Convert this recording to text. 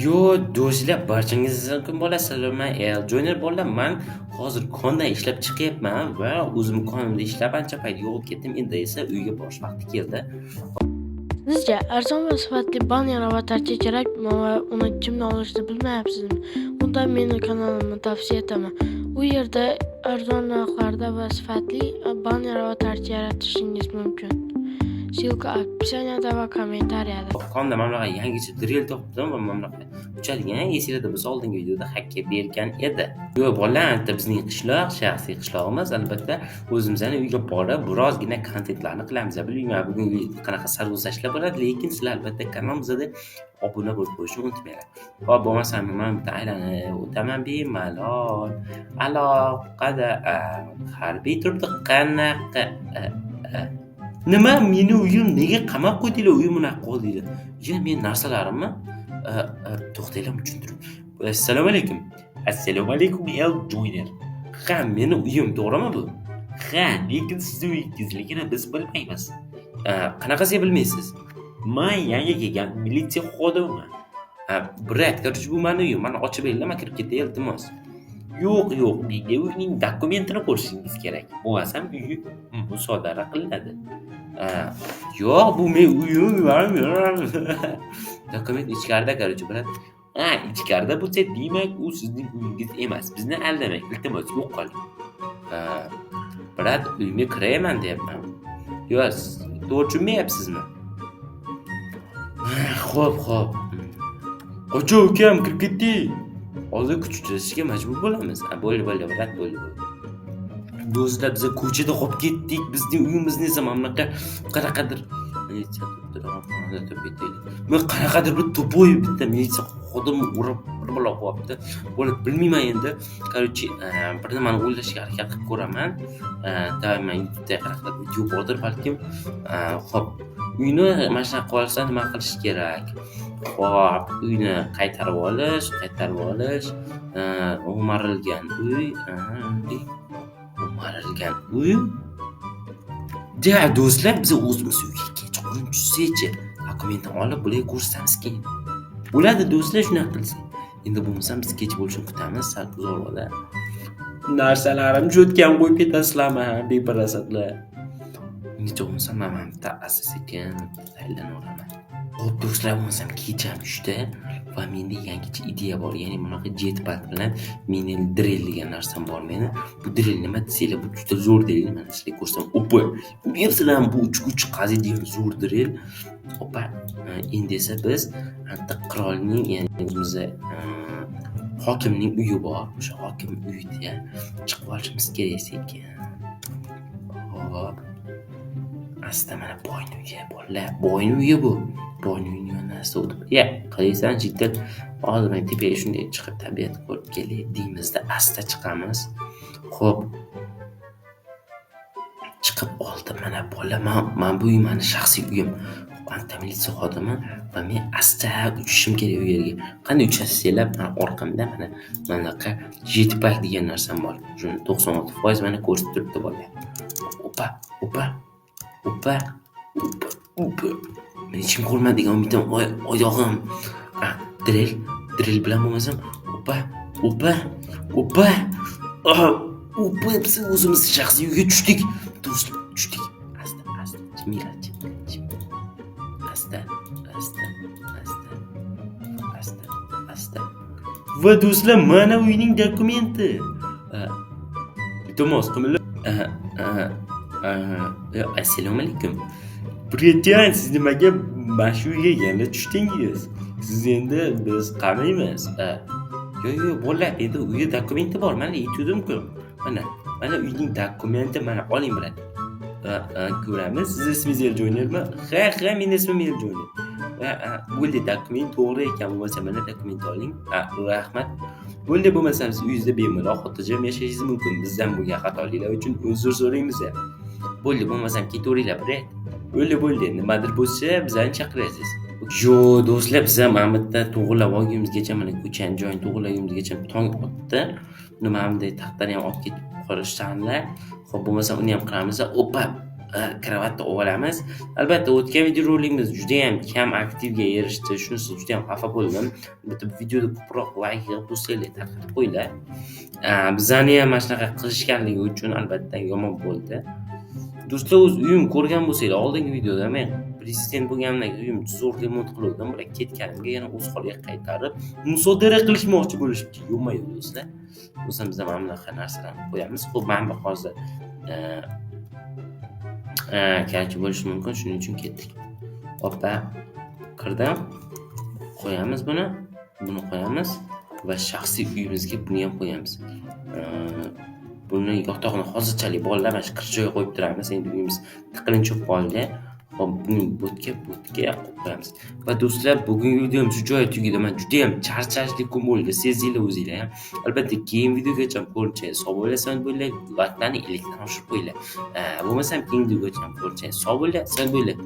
Yo, do'stlar, barchangizga kun bo'lasizlar. Man El Joyner bo'laman. Hozir kondan ishlab chiqyapman va o'zim konimda ishlab ancha payt yo'qolib ketdim. Endi esa uyga borish vaqti keldi. Sizga arzon va sifatli banner avatarcha kerakmi va uni kimdan olishni bilmayapsizmi? Unda meni kanalimni tavsiya etaman. U yerda arzon narxlarda va sifatli banner avatarcha yaratishingiz mumkin. Ссылка описаниеda va kommentariyada. Konda mana bunaqa yangicha drill topdim va mana bunaqa uchadigan, esinglarda bo'lsa, oldingi videoda hakka bergan edi. Yo'q, bolalar, bitta bizning qishloq, shaxsiy qishlog'imiz, albatta o'zimizni uyga borib birozgina kontentlarni qilamiz. Bilmayman, bugungi qanaqa sarguzashtlar bo'ladi, lekin sizlar albatta kanalimizda obuna bo'lib qo'yishni unutmanglar. Hop, bo'lmasam man bitta aylanib o'taman bemalol. Aloqada harbiy turibdi, qanaqa. Nima, meni uyim nega qamab qo'ydinglar, uyim unaqa qoldinglar? Ya men narsalarimni, to'xtanglar, tushuntirib. Assalomu alaykum. Assalomu alaykum, El Joyner. Ha, meni uyim, to'g'rimi bu? Ha, lekin sizni uyingizligini biz bilmaymiz. Qanaqasiga bilmaysiz? Man yangi kelgan militsiya xodimiman. Ha, брат, короче, bu mani uyim. Mana ochib beringlar, man kirib ketay, iltimos. Yo'q, yo'q, menga uyning dokumentini ko'rishingiz kerak. Bo'lmasam uyi musodara qilinadi. Yo'q, bu meni uyim. Dokument ichkarida, короче, брат. Ha, ichkarida bo'lsa, demak u sizning uyingiz emas. Bizni aldamang, iltimos, yo'qoling. Брат, uyimga kirayman deyapman. Yo'q, siz to'g'ri tushunmayapsizmi? Xo'p, xo'p. Qachon ukam kirib ketdik? Hozir kuch ishlatishga majbur bo'lamiz. Ha, bo'ldi, bo'ldi, брат, bo'ldi, bo'ldi. Do'stlar, biz ko'chada qolib ketdik. Bizning uyimizni esa mana bunaqa qanaqadir militsiya turibdi, turib ketaylik. Men qanaqadir bir тупой bitta militsiya xodimi urib bir balo qilyapti. Bo'lib bilmayman endi. Короче, bir nimani o'ylashga harakat qilib ko'raman. Давай, man YouTube'da qanaqadir video bordir balkim. Xo'p, uyni mana shunaqa qilib olsa nima qilish kerak? Xo'p, uyni qaytarib olish, qaytarib olish, o'marilgan uy, o'marilgan uy. Ja, do'stlar, biz o'zimiz uyga kechqurun tushsak-chi, dokumentni olib bularga ko'rsatamiz keyin. Bo'ladi, do'stlar, shunaqa qilsak. Endi bo'lmasam biz kech bo'lishini kutamiz sal uzoqroqda. Narsalarim cho'tkam qo'yib ketasizlarmi, beparasatlar? Necha bo'lmasa man mana bitta asta sekin aylanaveraman. Xo'p, do'stlar, bo'lmasam kecham 3da va menda yangicha ideya bor. Ya'ni bunaqa jetpack bilan mini drill degan narsam bor meni. Bu drill nima desanglar, bu juda zo'r drill. Mana sizlarga ko'rsatam. Opa, ko'ryapsizlarmi, bu uchguchi qaziydigan zo'r drill. Opa, endi esa biz bitta qirolning, ya'ni o'zimizni hokimning uyi bor. O'sha hokim uyida chiqib olishimiz kerak sekin. Hop. Asta mana boyni uyi, bolalar, boyni uyi bu. Boyni uyini yonidan asta o'tib, ya, qalaysan, jiddiy. Hozir men tepaga shunday chiqib tabiat ko'rib kelay deymizda, asta chiqamiz. Xo'p. Chiqib oldim mana, bola, man bu uy mani shaxsiy uyim. Anta militsiya xodimi va men asta uchishim kerak u yerga. Qanday uchasiz desanglar, mana orqamda mana bunaqa jetpack degan narsam bor. Shuni 96% mana ko'rsatib turibdi, bolalar. Opa, opa, opa, opa, opa. Meni hech kim ko'rmadi degan umiddaman. Oy, oyog'im. Ah, drill, drill bilan bo'lmasam, opa, opa, opa. Ah, opa, biz o'zimiz shaxsiy uyga tushdik. Do'stlar, tushdik. Asta, asta, jimila, jimila, jimila. Asta, asta, asta, asta, asta. Va do'stlar, mana uyning dokumenti. Iltimos, qimilla. Assalomu alaykum. Братан, siz nimaga mana shu uyga yana tushdingiz? Siz endi biz qamaymiz. Yo'q, yo'q, bolalar, endi uyda dokumenti bor. Mana aytgandim-ku. Mana, mana uyning dokumenti, mana oling, брат. Ko'ramiz. Siz ismingiz El Joynermi? Ha, ha, meni ismim El Joyner. Ha, bo'ldi, dokument to'g'ri ekan, bo'lmasa mana dokument oling. Ha, rahmat. Bo'ldi, bo'lmasam siz uyingizda bemalol xotirjam yashashingiz mumkin. Bizdan bo'lgan xatoliklar uchun uzr so'raymiz. Bo'ldi, bo'lmasam ketaveringlar, брат. Bo'ldi, bo'ldi. Nimadir bo'lsa bizani chaqirasiz. Yo, do'stlar, biz ham mana bu yerda to'g'rilab olgunimizgacha, mana ko'chani joyini to'g'irlagunimizgacha tong otdi. Uni mana bunday taxtani ham olib ketib qolishsanlar. Xo'p, bo'lmasam uni ham qilamiz. Opa, Kravatni olamiz. Albatta, o'tgan videorolikimiz juda ham kam aktivga erishdi. Shunisi juda ham xafa bo'ldim. Bitta videoda ko'proq layk yig'ib, do'stlarga tarqatib qo'yinglar. Bizani ham mana shunaqa qilishganligi uchun albatta yomon bo'ldi. Do'stlar, o'z uyim ko'rgan bo'lsanglar, oldingi videoda men prezident bo'lganimdan keyin uyimni zo'r remont qiluvdim. Bular ketganimga yana o'z holiga qaytarib musodara qilishmoqchi bo'lishibdi. Yo'q, do'stlar. O'zimiz ham mana bunaqa narsalarni qo'yamiz. Xo'p, mana bu hozir kalchi bo'lishi mumkin, shuning uchun ketdik. Oppa, kirdim. Qo'yamiz buni, buni qo'yamiz va shaxsiy uyimizga buni ham qo'yamiz. Buni yotog'ini hozirchalik bolalar mana shu kir joyga qo'yib turamiz. Endi uyimiz tiqilinch bo'lib qoldi. Xo'p, buni bo'tga qo'yib qo'yamiz. Va do'stlar, bugungi videom shu joyda tugadi. Men juda ham charchashli kun bo'ldi, sezinglar o'zinglar ham. Albatta, keyingi videogacha ko'rishguncha sog' bo'linglar, sog' bo'linglar, layklarni 50 dan oshirib qo'yinglar. Bo'lmasam keyingi videogacha ko'rishguncha sog' bo'linglar, sog' bo'linglar.